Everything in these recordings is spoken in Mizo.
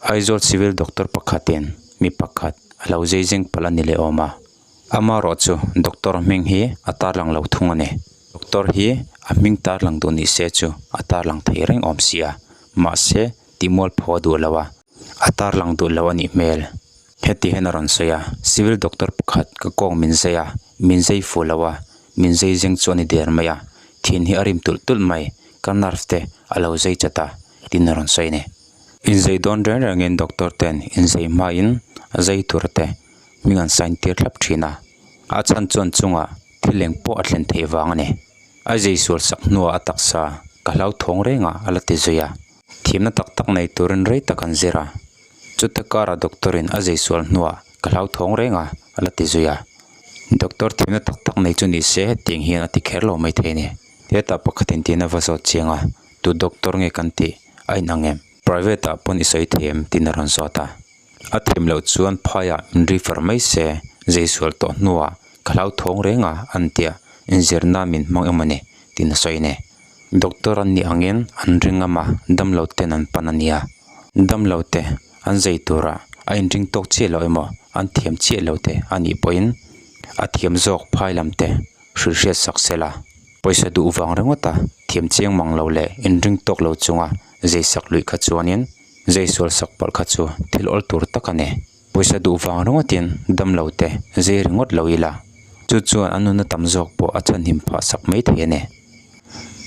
Aizawl Civil Doctor pakhatin mi pakhat a lo zei zeng palh a ni leh awm a, amaherawh chu doctor hming hi a tarlang lo thung a ni. Doctor hi a hming tarlang duh ni se chu a tarlang thei reng awm sia, mahse tihmual phaw a duh lo a, a tarlang duh lo a nih hmel. Heti hian a rawn sawi a, Civil Doctor pakhat ka kawng min zai a, min zai fuh lo a, min zai zeng chu a ni der mai a, thin hi a rim tulh tulh mai, ka nerve te a lo zai chat a, tiin a rawn sawi a ni. Inzei dawn reng rengin doctor ten inzei hmain a zai tur te hming an sign tir thlap thin a, a chhan chuan chungah thil eng pawh a thlen theih vang a ni. A zei sual sak hnuah a taksa ka hlauthawng reng a a la ti zui a, thiamna tak tak nei turin rei tak an zir a, chuta karah doctor in a zei sual hnuah ka hlauthawng reng a a la ti zui a, doctor thiamna tak tak nei chu ni se hetiang hian a ti kher lo maithei a ni. Hetah pakhatin tiin a va zawt chiang a, tu doctor nge kan tih? A inang em? Private ah pawn i sawi thei em? tiin a rawn zawt a. A thiam loh chuan phaiah min refer mai se, zei sual tawh hnuah ka hlauthawng reng a an tia, inzirna min hmang emaw ni? tiin a sawi a ni. Doctor an nih angin an ring ngam a, damlo ten an pan a nia. Damlo te an zei turah a inring tawk chiah lo emaw an thiam chiah lo te a nih pawhin a thiam zawk phai lam te hrilh hriat sak sela. Pawisa duh vang ringawt a, thiam chiang mang lo leh inring tawk lo chunga zei sak luih kha chuanin zei sual sak palh kha chu thil awl tur tak a ni. Pawisa duh vang ringawtin dam lo te zei ringawt lo ila, chu chuan an nunna tam zawk pawh a chhanhim phah sak mai thei a ni.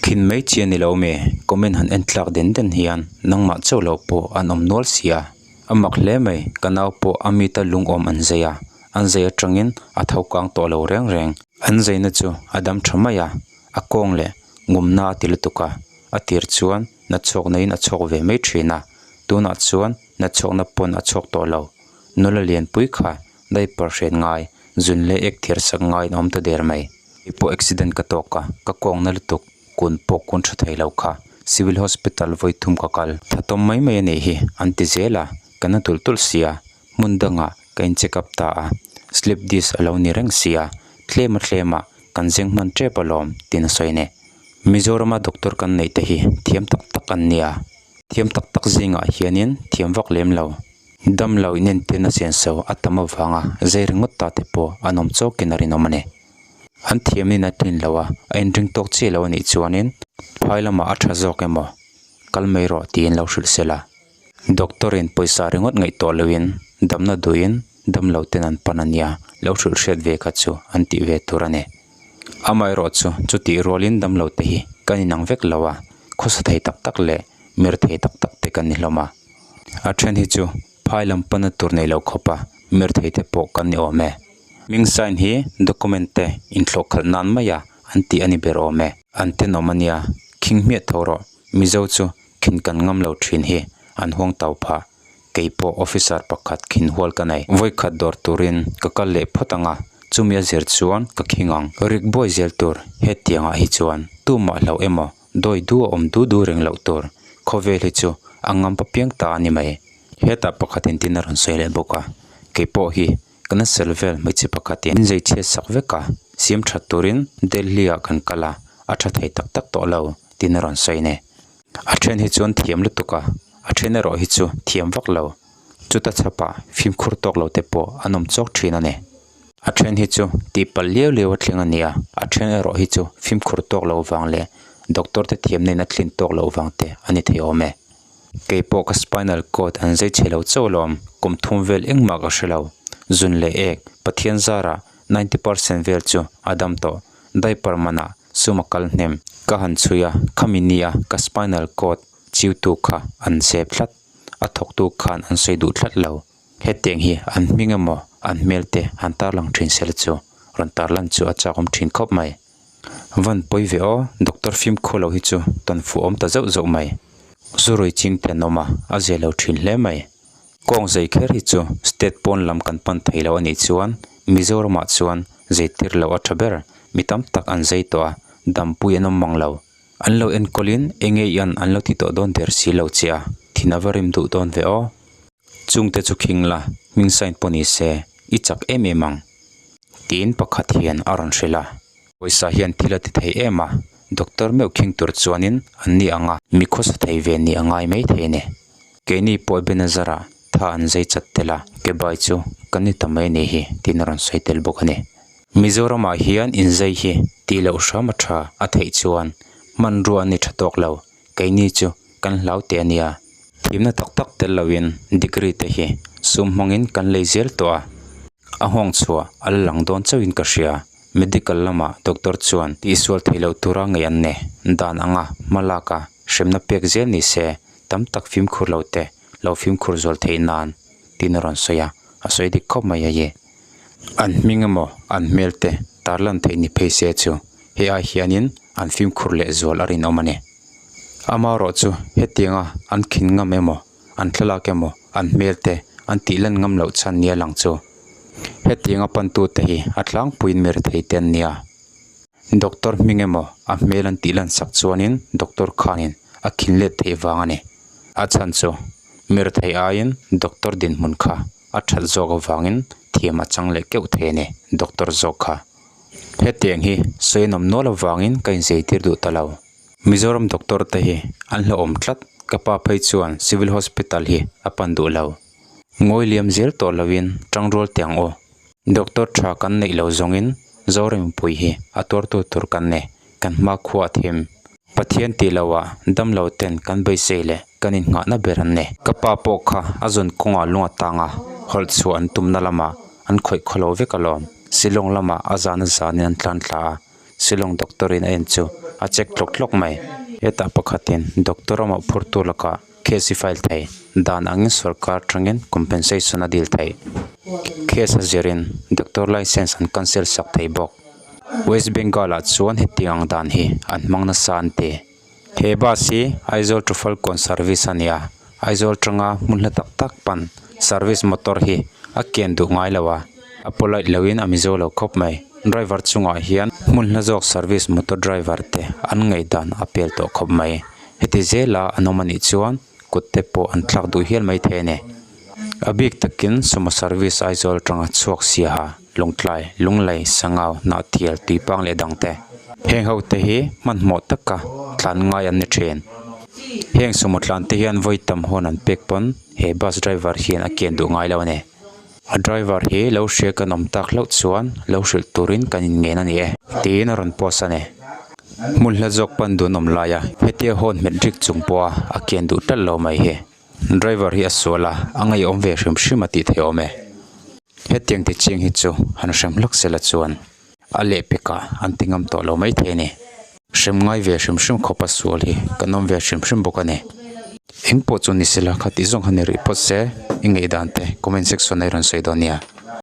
Khin mai chi a ni lo mi, comment han en tlak den den hian nangmah chauh loh pawh an awm nual si a. A mak hle mai, ka nau pawh a mita lungawm an zei a, an zei atangin a tho kang tawh lo reng reng. An zeina chu a dam tha mai a, a kawng leh ngumna a ti lutuk a, a tir chuan natchhawkna in a chhawk ve mai thin a, tunah chuan natchhawkna pawn a chhawk tawh lo. Nula lianpui kha diaper hriat ngai, zun leh ek thir sak ngaiin a awm ta der mai. Kei pawh accident ka tawk a, ka kawngna lutuk kun pawh kun tha thei lo kha Civil Hospital vawi thum ka kal. Tha tawm mai mai a nih hi an ti zel a, ka na tulh tulh sia, hmun dangah ka in check up ta a, slip disc a lo ni reng sia, tlem a tlem ah kan zeng hman tep alawm tiin a sawi a ni. Mizorama doctor kan neih te hi thiam tak tak an nia, thiam tak tak zingah hianin thiam vak lem lo. Dam lo in entirna senso a tam avanga zai ringawt ta te pawh an awm chawkin a rinawm a ni. An thiamnin a tlin lo a, a inring tawk chiah lo a nih chuanin phai lamah a tha zawk emaw kal mai rawh tiin lo hrilh sela. Doctor in pawisa ringawt ngaihtuah loin damna duhin damlo ten an pan a nia, lo hrilh hriat ve kha chu an tih ve tur a ni. Amaherawh chu chutih rualin damlo te hi kan inang vek lo a, khawsa thei tak tak leh mir thei tak tak te kan ni hlawm a. A then hi chu phai lam pana tur nei lo khawpa mir thei te pawh kan ni awm e. Hming sign hi document te inthlawh khalh nan maia an tih a ni ber awm e. An tenawm a nia, khing hmiah tho rawh, Mizo chu khin kan ngam lo thin hi an huang tau phah. Kei pawh officer pakhat khin hual ka nei. Vawikhat dawr turin ka kal leh phawt ang a, chumi a zir chuan ka khing ang. Rik buai zel tur hetiangah hi chuan tumah hlo emaw dawi du a awm du du reng loh tur khawvel hi chu a ngam pa piang ta a ni mai. Hetah pakhatin tin a rawn sawi leh bawk a, kei pawh hi ka nasal vel hmeichhe pakhatin min zei chhiat sak vek a, siam that turin Delhi ah kan kal a, a tha thei tak tak tawh lo tiin a rawn sawi a ni. A then hi chuan thiam lutuk a, a then erawh hi chu thiam vak lo. Chuta chhapah fimkhur tawk lo te pawh an awm chawk thin a ni. A then hi chu tihpalh liau liau a thleng a ni a, a then erawh hi chu fimkhur tawk lo vang leh doctor te thiamna in a thlin tawk loh vang te a ni thei awm e. Kei pawh ka spinal cord an zai chhe lo chauh alawm, kum thum vel engmah ka hre lo. Zun leh ek, Pathian zarah 90% vel chu a dam tawh. Diaper manah sum a kal hnem. Ka han chhui a, khami nia ka spinal cord chiu tu kha an zep tlat. A thawktu khan an sawi duh tlat lo. Hetiang hi an hming emaw an hmel te han tarlang thin sela chu rawn tarlan chu a chakawm thin khawp mai. Van pawi ve aw, doctor fimkhur lo hi chu tawn fuh awm ta zauh zauh mai. Zurui ching te an awm a, a zia lo thin hle mai. Kawng zei kher hi chu state pawn lam kan pan thei lo a nih chuan Mizoramah chuan zeitir loh a tha ber, mi tam tak an zei tawh a, dampui an awm mang lo. An lo enkawlin eng nge i an an lo ti tawh dawn der si lo che a, thin a va rim duh dawn ve aw. Chungte chu khing la, hming sign pawh ni se, i chak em em ang. Tiin pakhat hian a rawn hrilh a. Pawisa hian thil a ti thei em a, doctor meuh khing tur chuanin an ni ang a. Mi khawsa thei ve ni a ngai mai thei a ni. Keini pawh Ebenezer-a tha an zai chat tel a, ke bai chu kan ni ta mai a nih hi tiin a rawn sawi tel bawk a ni. Mizoramah hian inzai hi tih loh hram a tha a theih chuan hmanrua an ni tha tawk lo, keini chu kan hlau teh a nia. Thimna tak tak tel loin degree te hi sum hmangin kan lei zel tawh a, a nghawng chhuah a la lang dawn chauhin ka hria. Medical lamah doctor chuan tihsual theih loh tura ngei an ni. Dan anga hma laka hremna pek zel ni se tam tak fimkhur lo te lo fimkhur zual theih nan tiin a rawn sawi a, a sawi dik khawp mai a ye. An hming emaw an hmel te tarlan theih ni phei se chu he ai hianin an fimkhur leh zual a rinawm a ni. Amaherawh chu hetianga an khin ngam emaw an thlalak emaw an hmel te an tih lan ngam loh chhan nia lang chu hetianga pantute hi a tlangpuiin mi rethei te an nia. Doctor hming emaw a hmel an tih lan sak chuanin doctor khanin a khin let theih vang a ni. A chhan chu mi rethei aiin doctor dinhmun kha a that zawk avangin thiam a chang leh keuh thei a ni doctor zawk kha. Hetiang hi sawi an awm nual avangin ka inzeitir duh ta lo. Mizoram doctor te hi an hlauhawm tlat, ka pa phei chuan civil hospital hi a pan duh lo. Ngawi liam zel tawh loin tangrual teh ang aw. Doctor tha kan neih lo zawngin Zoram mipui hi a tuartu tur kan ni, kan hma khua a thim. Pathian tih loah damlo ten kan beisei leh kan innghahna ber an ni. Ka pa pawh kha a zawn kawngah lung a tang a, hawlh chhuah an tumna lamah an khawih khaw lo vek alawm. Shillong lamah a zan a zanin an tlan thla a, Shillong doctor in a en chu a check tlawk tlawk mai. Hetah pakhatin doctor a mawhphurtu lakah case i file thei. Dan angin sorkar tangin compensation a dil theih. Case a zirin doctor licence an cancel sak thei bawk. West Bengal ah chuan hetiang ang dan hi an hmang nasa an ti. He bus hi Aizawl to Falkawn service a ni a, Aizawl tanga hmun hla tak tak pan service motor hi a kian duh ngai lo a, a polite loin a mizo lo khawp mai. Driver chungah hian hmun hla zawk service motor driver te an ngaihdan a pel tawh khawp mai. Heti zela an awm anih chuan kut te pawh an thlak duh hial mai thei a ni. A bik takin sumo service Aizawl atanga chhuak siaha. Lawngtlai, Lunglei, Sangau, Hnahthial, Tuipang leh dangte. Heng ho te hi hmanhmawh taka tlan ngai an ni thin. Heng sumo tlan te hian vawi tam hawn an pek pawn he bus driver hian a kian duh ngai lo a ni. A driver hi lo hria kan awm tak hlauh chuan lo hrilh turin kan inngen a ni e tiin a rawn post a ni. Hmun hla zawk pan dun awm laia hetia hawn hmet rik chung pawha a kian duh tlat lo mai hi. Driver hi a sual a, a ngeiawm ve hrim hrim a tih theih awm e. Hetiang ti chiang hi chu han hrem hlak sela chuan a lehpekah an ti ngam tawh lo mai thei a ni. Hrem ngai ve hrim hrim khawpa sual hi kan awm ve hrim hrim bawk a ni. Eng pawh chu ni sela kha tih zawng han ni rih phawt se i ngaihdan te comment section ah i rawn sawi dawn nia.